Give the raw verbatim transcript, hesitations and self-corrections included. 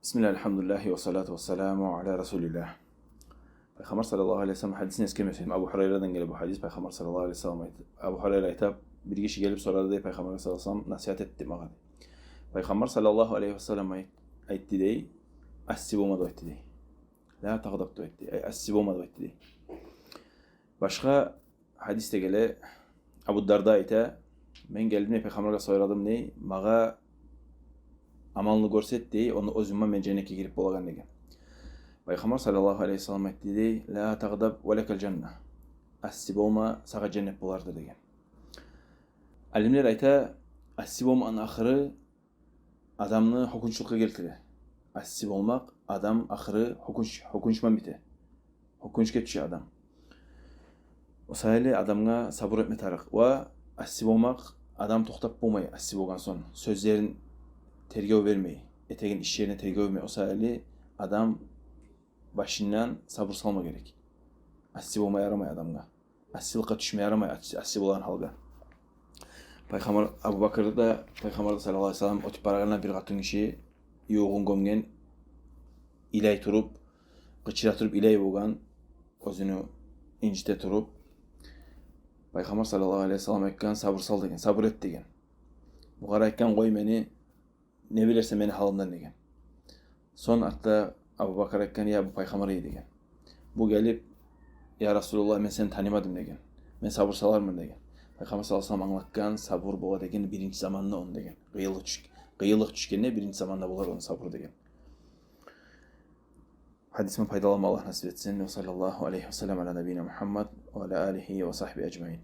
Бисмиллагь, альгьамдулиллагь, ва салату ва саламу аля расулиллагь. Пайхаммар саллаллагьу алейгьи ва саллам гьадисин эсгермесем, Абу Гьурайрадан геле бу гьадис, Пайхаммар саллаллагьу алейгьи ва саллам айт-, Абу Гьурайра айта, бир гиши гелип сорады дей, Пайхаммар саллаллагьу алейгьи ва саллам насигьат этди магъа дей. Пайхаммар саллаллагьу алейгьи ва саллам айт-, айтды дей, асси болма деп айтды дей. Ла тагъдаб деп айтды, ай, асси болма деп айтды дей. Башгъа гьадисде геле, Абу Дарда айта, мен гелдим дей, Пайхаммаргъа сорадым дей, магъа амалны гёрсет дей, ону оьзюм мен женнетге гирип болагъан деген. Пайхаммар саллаллагьу алейгьи ва саллам айтды дей, ла тагъдаб ва лакаль жанна. Асси болма, сагъа женнет болар деген. Алимлер айта, асси болманы ахыры адамны гьёкюнчлюкге гелтире. Асси болмакъ адам ахыры гьёкюнч, гьёкюнч мен бите. Гьёкюнчге тюше адам. О саялы адамгъа сабур этме тарыкъ. Ва асси болмакъ, адам токътап болмай асси болгъан сонг. Сёзлерин тергев бермей, этеген ишлерине тергев бермей. О саялы адам башындан сабур салма герек. Асси болма ярамай адамгъа. Ассиликге тюшме ярамай, асси, асси болгъан гьалгъа. Пайхаммар, Абу Бакр да, Пайхаммар да саллаллагьу алейгьи ва саллам оьтюп барагъанда бир къатын гиши ювугъун гёмген, илей туруп, къычыра туруп илей болгъан, оьзюню инжите туруп. Пайхаммар саллаллагьу алейгьи ва саллам айтгъан, сабур сал деген, сабур эт деген. Бугъар айтгъан, къой мени, не билерсен мени гьалымдан деген. Сонг артда Абу Бакр айтгъан, я бу Пайхаммар эди деген. Бу гелип, я Расулуллагь, мен сени танымадым деген. Мен сабур саларман деген. Пайхаммар саллаллагьу алейгьи ва саллам англатгъан, сабур бола деген биринчи заманда ону деген. Къыйынлыкъ тюш-, къыйынлыкъ тюшгенде биринчи заманда болар ону сабур деген. Гьадисден пайдаланма Аллагь насип этсин. Ва саллаллагьу алейгьи ва саллам аля набийина Мухаммад ва аля алигьи ва сагьбигьи ажмаин.